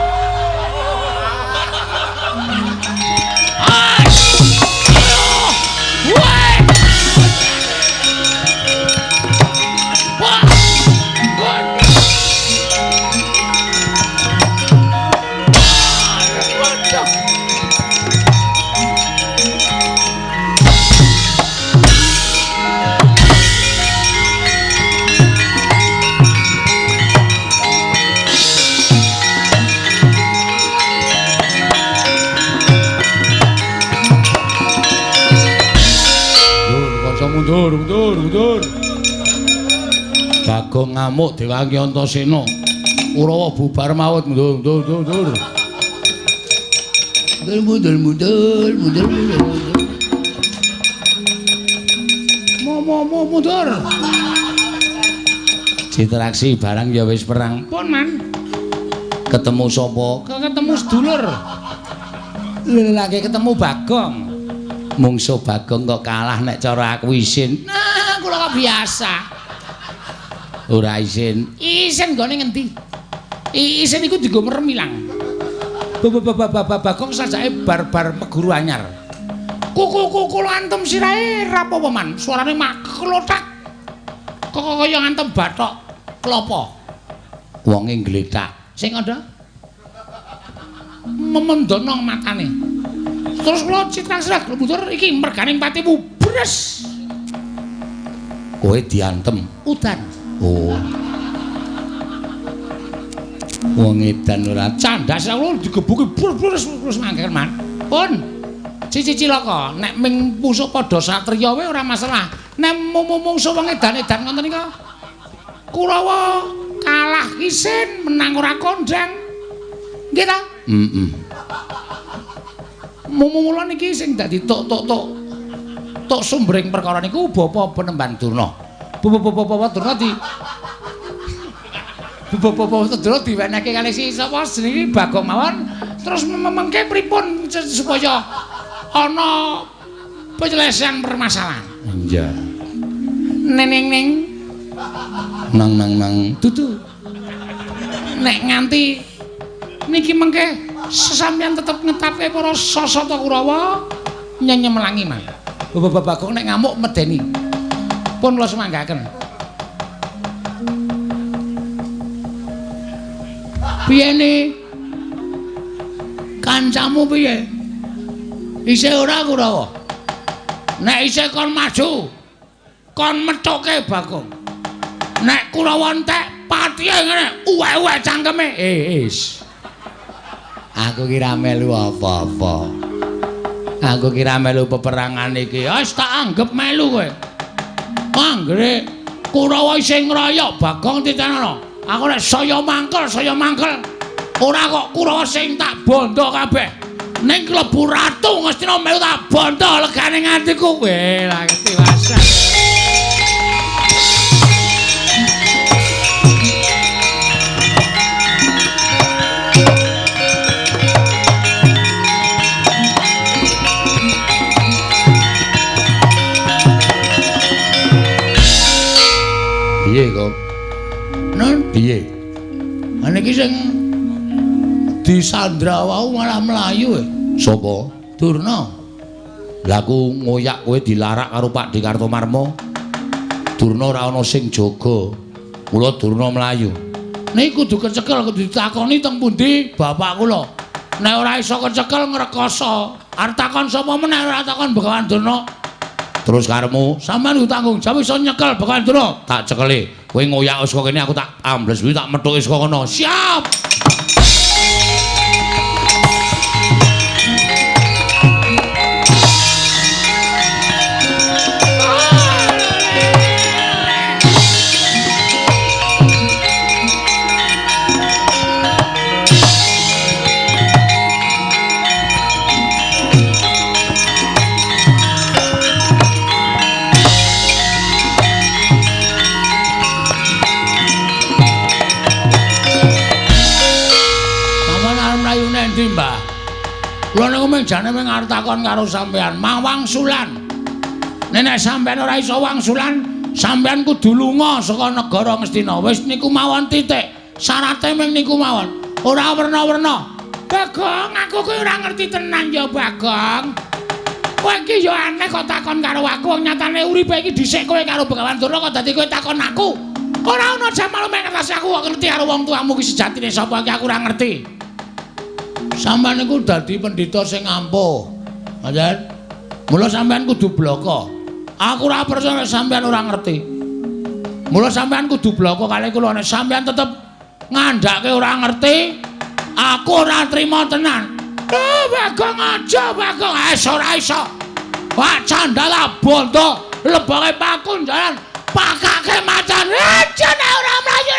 Mundur, mundur, mundur. Bagong ngamuk Dewangi Antasena. Kurawa bubar mawut mundur, mundur, mundur. Mundur, mundur, mundur, mundur, mundur. mo mundur. Citraksi barang ya wis perang. Pun man. Ketemu sapa? Ketemu sedulur. Lelake ketemu Bagong. Mungsuh Bagong kok kalah nek cara aku isin. Nah, kula kok biasa. Ora isin. Isin nggone ngendi? Isin iku dienggo merem ilang. Bagong sajake bar-bar meguru anyar. Kuku kula antem sirahe ra apa-apa man. Suarane maklothak. Kok kaya ngantem bathok klopo. Wonge nglethak. Sing ada memendonong matane. Terus kula citrang sirah mundur iki merganing patimu bres. Kowe diantem udan. Oh. Wong edan ora candhas kula digebuki bres terus mangken man. Pun cici cilaka nek ming pusuk padha satriya wae ora masalah. Nek mungsuh wong edan-edan ngoten nika Kurawa kalah isin menang ora kondang. Nggih ta? Heeh. Mula niki sing dadi tok-tok-tok tok sumbering perkara niku Bapak Penemban Durna. Bapak Durna di Bapak Durna diwenehke kalih si sapa jenenge Bagong mawon terus mengke pripun supaya ana penyelesaian permasalahan. Iya. Neneng neng nang nang nang dudu. Nek nganti niki mengke sesampeyan tetep ngetapke para sasata Kurawa nyenyemelangi mah. Bapak Bagong nek ngamuk medeni. Pun kula sumanggaken. Piye ne? Kancamu piye? Isih ora Kurawa? Nek isih kon maju, kon methuke Bagong. Nek Kurawa entek patihe ngene, uwek-uwek cangkeme. Is. Aku kira melu apa-apa. Aku kira melu peperangan iki. Wis tak anggep melu kowe. Anggere Kurawa isih ngroyok Bagong titenono. Aku nek saya mangkel, saya mangkel. Ora kok Kurawa sing tak bondo kabeh. Ning klebu ratu Ngastina melu tak bondo legane atiku. Kowe lah ketiwasan. Piye kok? Nun piye? Niki sing disandra wau malah mlayu. Sapa? Durna. Lah aku ngoyak kowe dilarak karo Pak D. Kartomarmo. Durna ora ana sing jaga. Mula Durna mlayu. Niki kudu kecekel, kudu ditakoni teng pundi bapak kula. Nek ora iso kecekel ngrekoso. Arep takon sapa meneh ora takon Begawan Durna. Terus karepmu sampean kudu tanggung jawab iso nyekel Begawan Durna. Tak cekeli. Kowe ngoyak saka kene aku tak ambles kuwi tak methuki saka kono. Siap. Mbah. Kula niku mung jane mung arep takon karo sampean, mang wangsulan. Nek sampean ora iso wangsulan, sampean kudu lunga saka negara Ngastina. Wis niku mawon titik. Syarate mung niku mawon. Ora werna-werna. Bagong, aku kuwi ora ngerti tenan ya, Bagong. Kowe iki ya aneh kok takon karo aku, wong nyatane uripe iki dhisik kowe karo Begawan Durna kok dadi kowe takon aku. Ora ana jamal mek ngertos aku kok ngerti karo wong tuamu ki sejatine sapa iki aku ora ngerti. Sampeyan niku dadi pendhita sing ampuh. Ngoten. Mula sampeyan kudu bloko. Aku ora percaya nek sampeyan ora ngerti. Mula sampeyan kudu bloko kalih kula nek sampeyan tetep ngandhake ora ngerti, aku ora trima tenan. Bagong aja, Bagong. Wis ora iso. Wah, candala bondo leboke pakunjaran pakake macan. Aja nek ora mlayu.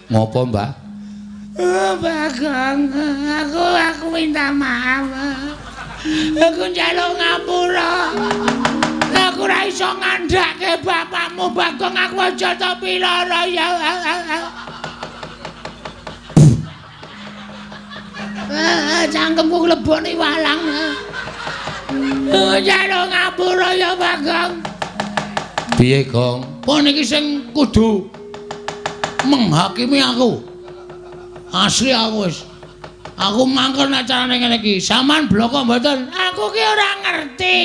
Ngopo, Mbah? Oh, Bagong, aku minta maaf. Aku njaluk ngapura. Aku ora iso ngandhake bapakmu, Bagong. Aku aja to piloro ya. Cangkemku klebone walang. Njaluk ngapura ya, Bagong. Piye, Gong? Pon iki sing kudu menghakimi aku. Asli aku wis. Aku mangkel nek carane ngene iki. Saman bloko mboten? Aku ki ora ngerti.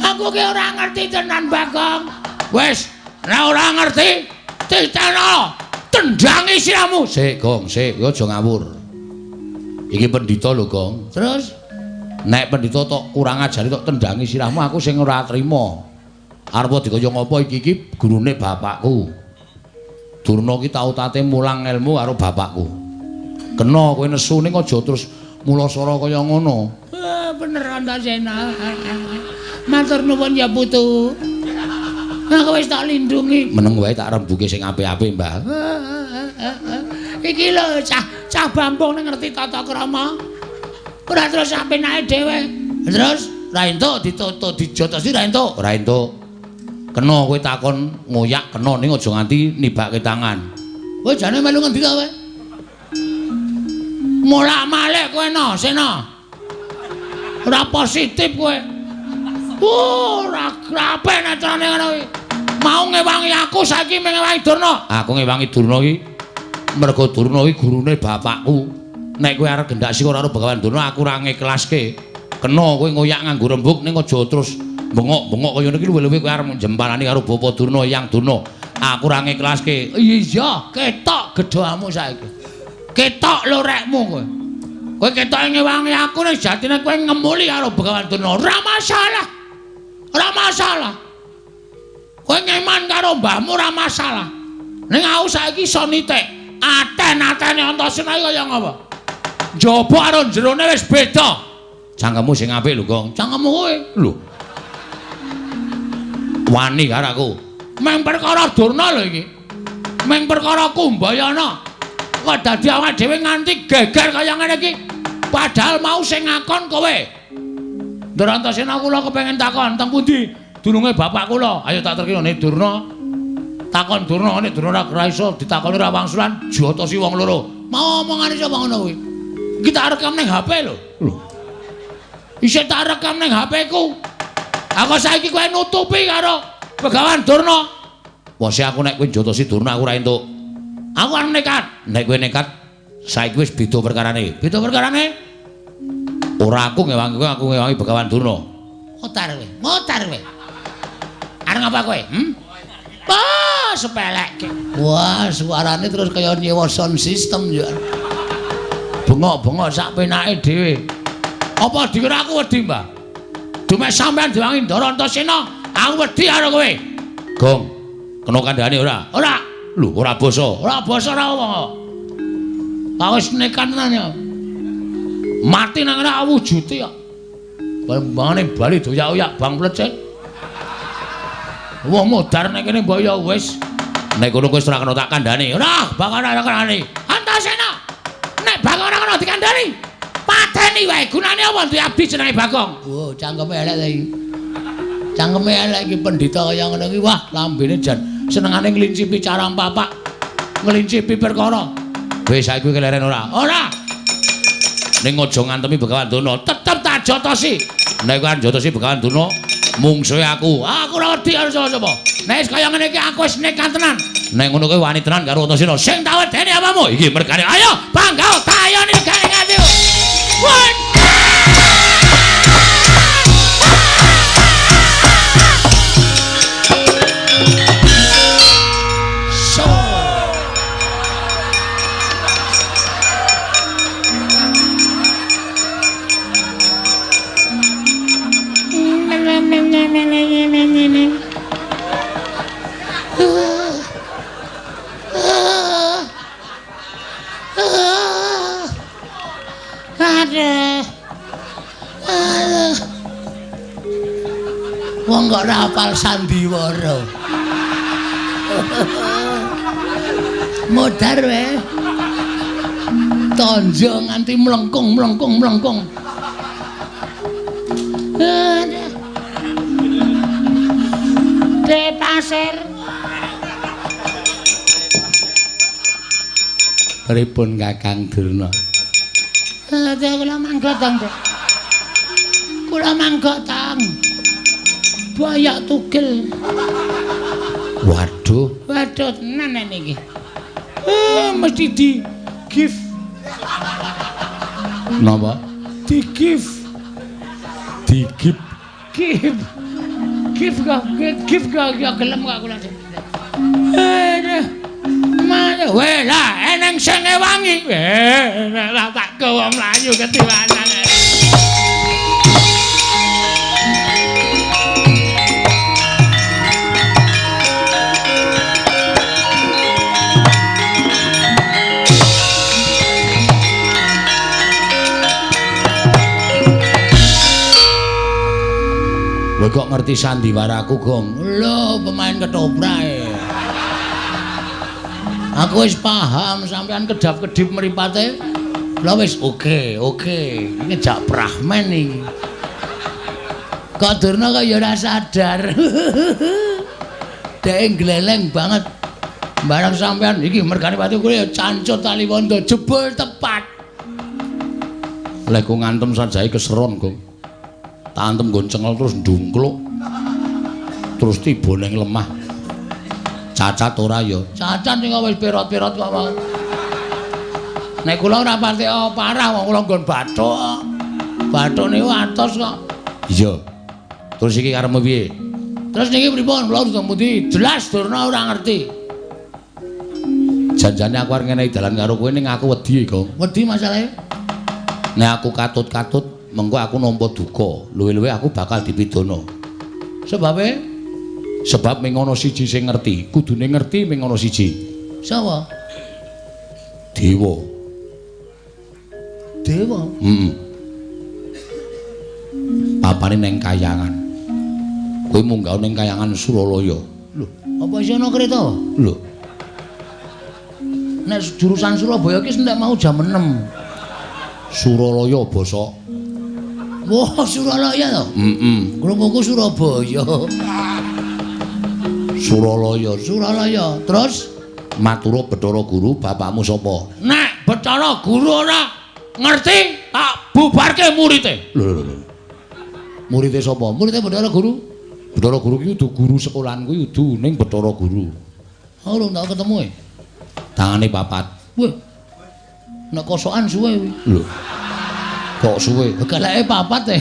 Aku ki ora ngerti tenan, Bagong. Wis, nek ora ngerti, titeno. Tendangi siramu. Sik, Gong, sik, kowe aja ngawur. Iki pendhita lho, Gong. Terus nek pendhita tok kurang ajari tok tendangi sirahmu, aku sing ora trima. Arep dikaya ngopo iki iki gurune bapakku. Durna ki tau tate mulang ilmu karo bapakku. Kena kowe nesu ning aja terus mulasara kaya ngono. Bener Antasena. Matur nuwun ya putu. Aku wis tak lindungi. Meneng wae tak rembuke sing apik-apik, Mbah. Iki lho cah bambung ning ngerti tata krama. Ora terus apenake dhewe. Terus ra entuk ditutuk dijotosi ra entuk. Ora entuk. Kena kowe takon ngoyak kena ning aja nganti nibake tangan. Kowe jane melu ngendi ta kowe? Molak-malik kowe no, Sena. Ora positif kowe. Ora apik nek carane ngono kuwi. Mau ngewangi aku saiki ngewangi Durna. Aku ngewangi Durna iki mergo Durna iki gurune bapakku. Nek kowe arep gendak sikor karo Begawan Durna aku ora ngiklaske. Kena kowe ngoyak nganggo rembug ning aja terus bengok-bengok kaya ngene iki luwih-luwih kowe arep jemparani karo Bapa Durna, Yang Durna. Aku ora ngiklaske. Iya, ketok gedhamu saiki. Ketok lorekmu kowe. Kowe ketoke ngewangi aku ning jatine kowe ngemuli karo Begawan Durna. Ora masalah. Ora masalah. Kowe ngeman karo mbahmu ora masalah. Ning aku saiki iso nitik. Aten-atene Antasena iki kaya ngapa? Njaba karo jerone wis beda. Cangkemmu sing apik lho, Gong. Cangkemmu kowe. Lho. Wani karo aku. Meng perkara Durna lho iki. Meng perkara Kumbayana. Kok dadi awake dhewe nganti geger kaya ngene iki. Padahal mau sing ngakon kowe. Ndara Antasena kula kepengin takon teng pundi dununge bapak kula. Ayo tak terkene Durna. Takon Durna, nek Durna ora iso ditakoni ora wangsulan, jotosi wong loro. Mau omongane sapa ngono kuwi? Iki tak rekam ning HP lho. Lho. Isih tak rekam ning HP ku. Aku saiki kowe nutupi karo Begawan Durna. Wose aku nek kowe jotosi Durna aku ora entuk. Aku arep nekat. Nek kowe nekat, saiki wis beda perkarane. Beda perkarane? Ora aku ngewangi kowe, aku ngewangi Begawan Durna. Ngotar kowe, ngotar kowe. Arep ngapa kowe? Wah, sepelekke. Wah, suarane terus kaya nyewa sound system ya. Bengok-bengok sak penake dhewe. Apa dikira aku wedi, Mbah? Dumek sampean diwangi Ndara Antasena, aku wedi karo kowe. Gong, kena kandhane ora? Ora. Lho, ora basa. Ora basa ora apa. Aku wis nekat tenan ya. Mati nang ngene wujude ya. Bambangane bali doyak-oyak bang plecet. Wong modar nek kene mbok ya wis. Nek kono kowe wis ora kena tak kandhane. Ora, bakal ora kandhane. Antasena. Nek bakal ora kena dikandhani, pateni wae. Gunane apa duwe abdi jenenge Bagong? Wo, cangkeme elek ta iki. Cangkeme elek iki pendhita kaya ngono iki. Wah, lambene jan senengane nglincipi cara papak. Nglincipi perkara. Wis saiki kowe keleren ora? Ora. Ning aja ngantemi Begawan Durna, tetep tak jotosi. Nek kowe jotosi Begawan Durna, mungsuhe aku. Aku ora wedi karo sapa-sapa. Nek wis kaya ngene iki aku wis nekat tenan. Nek ngono kowe wani tenan karo Antasena. Sing tak wedeni apamu? Iki mergane. Ayo, bangga tayone regane nganti. Wah. So. Aduh. Aduh. Wong kok ora hafal sandiwara. Modar wae. Tonjo nganti mlengkung mlengkung mlengkung. De pasir. Pripun Kakang Durna? Kula mangga tang. Kula mangga tang. Boyok tugel. Waduh, waduh tenan niki. Mesti di gift. Napa? Di gift. Di gift. Gift. Gift kok, gift kok ya gelem kok kula. Mana weh lah eneng sing ngewangi. Lah tak gawa mlayu ketiwanan. Kowe kok ngerti sandiwaraku, Gong? Lho, pemain ketoprak. Aku wis paham sampean kedap-kedip mripate. Lha wis oke, oke. Iki jak Brahman iki. Kok Durna kok ya ora sadar. Dhek gleleng banget. Barang sampean iki mergane pati kuwi ya cancut tali wondo jebul tepat. Lek ku ngantem sajae keseron, Gong. Tak antem nggon cengel terus ndungkluk. Terus tiba ning lemah. Cacat ora ya? Cacat sing wis pirot-pirot kok. Nek kula ora pati parah wong kula nggon bathuk. Bathuk niku atos kok. Iya. Terus iki karepmu piye? Terus niki pripun? Kula urung pundi? Jelas Durna ora ngerti. Janjane aku arep ngenehi dalan karo kowe ning aku wedi, Gong. Wedi masalahe? Nek aku katut-katut mengko aku nampa duka, luwe-luwe aku bakal dipidana. Sebabe? Sebab ming ana siji sing ngerti, kudune ngerti ming ana siji. Sapa? Dewa. Dewa? Heeh. Papane ning kayangan. Kowe munggah ning kayangan Suralaya. Lho, apa isih ana kereta? Lho. Nek jurusan Surabaya iki entek mau jam 6. Suralaya basa. Wah, Suralaya to? Heeh. Krunguku Surabaya. Suralaya, Suralaya. Terus matura Bathara Guru, bapakmu sapa? Nek Bathara Guru ora ngerti, tak bubarke murite. Lho lho lho. Murite sapa? Murite Bathara Guru. Bathara Guru ki kudu guru sekolahanku kudu ning Bathara Guru. Oh, urung tau ketemu e. Tangane papat. Wah. Nek kosokan suwe kuwi. Lho. Kok suwe? Keleke papat e.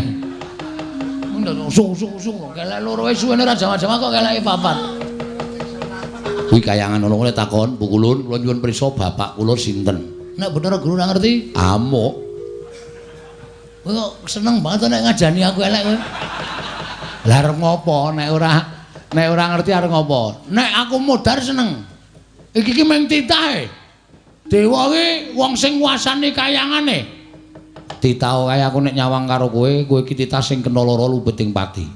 Sung-sung-sung kelek loro e suwene ora jawa-jawa kok keleke papat. Kuwi kayangan ana ngene takon, "Pukulun, kula nyuwun prisa bapak kula sinten?" Nek Bathara Guru ora ngerti, amuk. Kowe kok seneng banget nek ngajani aku elek kowe. Lah arep ngopo nek ora ngerti arep ngopo? Nek aku modar seneng. Iki ki mung titahe. Dewa ki wong sing nguasani kayangane. Titah kaya aku nek nyawang karo kowe, kowe iki titah sing kena lara lubeting pati.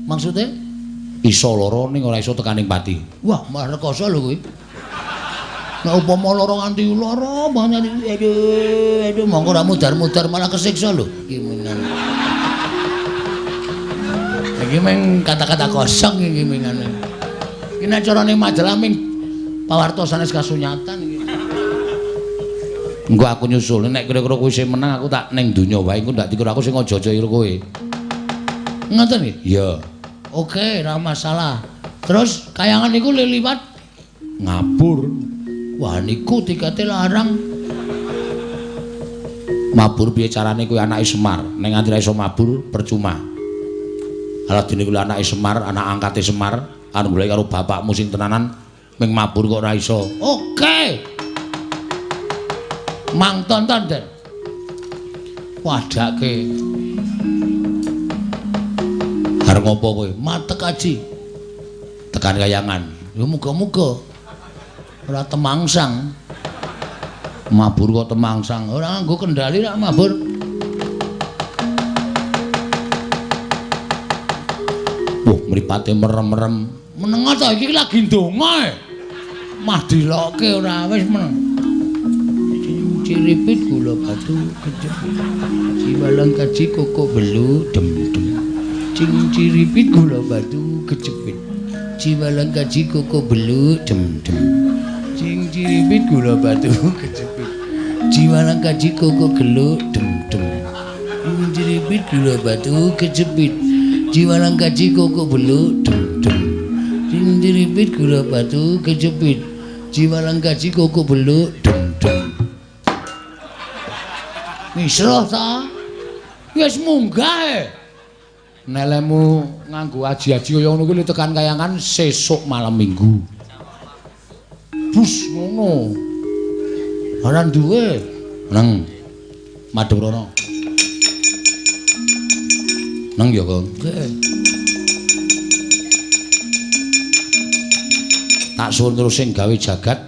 Maksude? Iso lara ning ora iso tekaning pati. Wah, malah rekoso lho kowe. Nek upama lara nganti lara banget aduh, aduh mongko ora mudar-mudar malah kesiksa lho. Iki mengan. Iki meng kata-kata kosong iki mengane. Iki nek carane majalah ming pawarto sanes kasunyatan iki. Engko aku nyusul nek kira-kira kowe sing menang aku tak ning donya wae engko ndak dikira aku sing aja-aja ira kowe. Ngoten nggih? Iya. Oke, ora masalah. Terus kayangan niku liwat ngabur. Wah, niku tikete larang. Mabur piye carane kuwi anake Semar? Nek nganti ra iso mabur percuma. Ala dene kuwi anake Semar, anak angkate Semar, anu golek karo bapakmu sing tenanan ming mabur kok ora iso. Oke. Mang tonton, Den. Wadake. Arep ngopo kowe? Matek aji. Tekan kayangan. Ya muga-muga ora temangsang. Mabur kok temangsang. Ora nganggo kendali rak mabur. Wah, mripate merem-merem. Menengo to iki lagi ndonga e. Mah dilokke ora wis men. Ciripit gula batu kejepit. Jiwalang kaji koko belu dem dem. Cing ciripit gula batu kejepit. Jiwalang kaji koko belu dem dem. Cing ciripit gula batu kejepit. Jiwalang kaji koko gelu dem dem. Cing ciripit gula batu kejepit. Jiwalang kaji koko belu dem dem. Cing ciripit gula batu kejepit. Jiwalang kaji koko belu dem dem. Misroh ta? Wis munggah e. Nelemu nganggo aji-aji kaya ngono kuwi tekan kayangan sesuk malam Minggu. Bus ngono. Ora duwe. Nang madhep rono. Nang ya, Kang. Nggih. Tak suwun terus sing gawe jagat.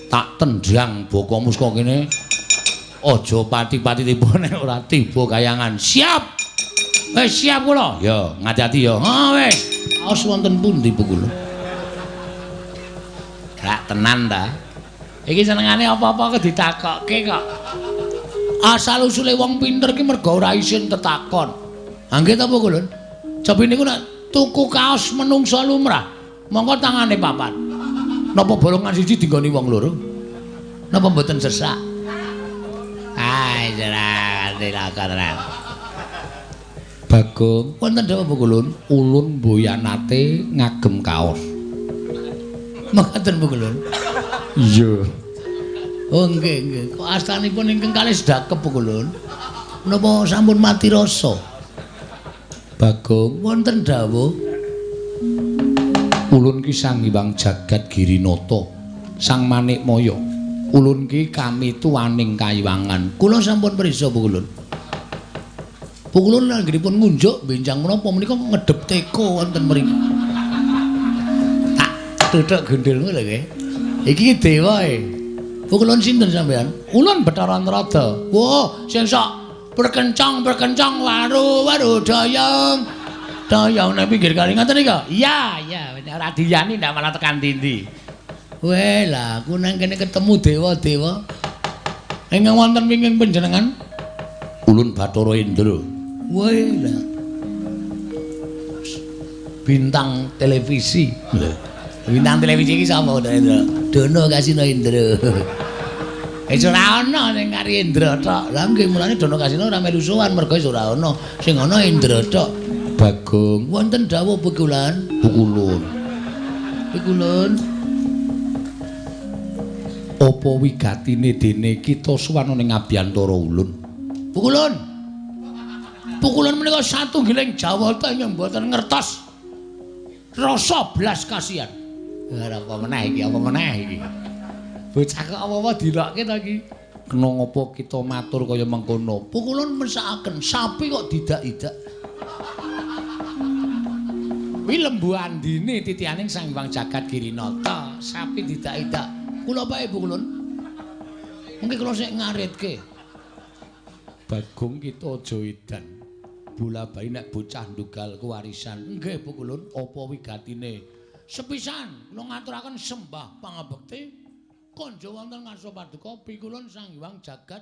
Tak tendang bokomu saka kene. Aja pati-pati tiba nek ora tiba kayangan. Siap. Wis siap kula. Ya, ngati-ati ya. Ha wis. Kaos wonten pundi Bu kula? Gak tenan ta. Iki senengane apa-apa kok ditakokke kok. Asal usule wong pinter ki mergo ora isin tetakon. Ha nggih ta Bu Kulun? Cobi niku nek tuku kaos menungsa lumrah, mongko tangane papat. Napa bolongan siji dinggoni wong loro? Napa mboten sesak? Ai tenan. Bagong, wonten dawuh Bu Kulun, ulun mboyanate ngagem kaos. Mekaten Bu Kulun. Iya. Oh nggih nggih. Kok astanipun ingkang kalih sedakep Bu Kulun? Menapa sampun mati rasa? Bagong, wonten dawuh. Ulun ki Sang Hyang Jagat Girinata, Sang Manikmaya. Ulun ki kami tuaning kayiwangan. Kula sampun prisa Bu Kulun. Bu Kulun anggenipun ngunjuk benjang menapa menika ngedep teko wonten mriki. Tak tuthuk gundulmu lho nggih. Iki dewa e. Bu Kulun sinten sampean? Ulun Bathara Narada. Wah, sing sok berkencang-berkencang waru-waru dayang. Dayang nang pinggir kali ngoten nika? Iya, iya, ora diyani ndak malah tekan ndi-ndi. Weh lah, aku nang kene ketemu dewa-dewa. Ingkang wonten wingking panjenengan? Ulun Bathara Indra. Weh lah. Bintang televisi. Bintang televisi iki sapa Bathara Indra? Dono Kasino Indra. Wis ora ana sing kari Indra tok. Lah nggih mulane Dono Kasino ora melu sowan mergo wis ora ana. Sing ana Indra tok. Bagong, wonten dawuh Pukulan? Pukulun. Pukulun. Apa wigatine dene kita sowan ning abiyantara ulun? Pukulun. Pukulun menika satunggiling jawata ingkang mboten ngertos rasa blas kasihan. Ora apa meneh iki, apa meneh iki. Bocah kok apa-apa dilokke ta iki? Kena ngapa kita matur kaya mengkono? Pukulun mesakaken sapi kok didak-idak. Kuwi lembu andine titianing Sang Hyang Jagat Girinata, sapi didak-idak. Kula pae Bu Kulun. Mungkin kula sik ngaritke. Bagong kita aja edan. Bola bali nek bocah ndugal kewarisan. Nggih Bu Kulun, apa wigatine? Sepisan kula ngaturaken sembah pangabekti konjo wonten ngarsa paduka pikulun Sang Hyang Jagat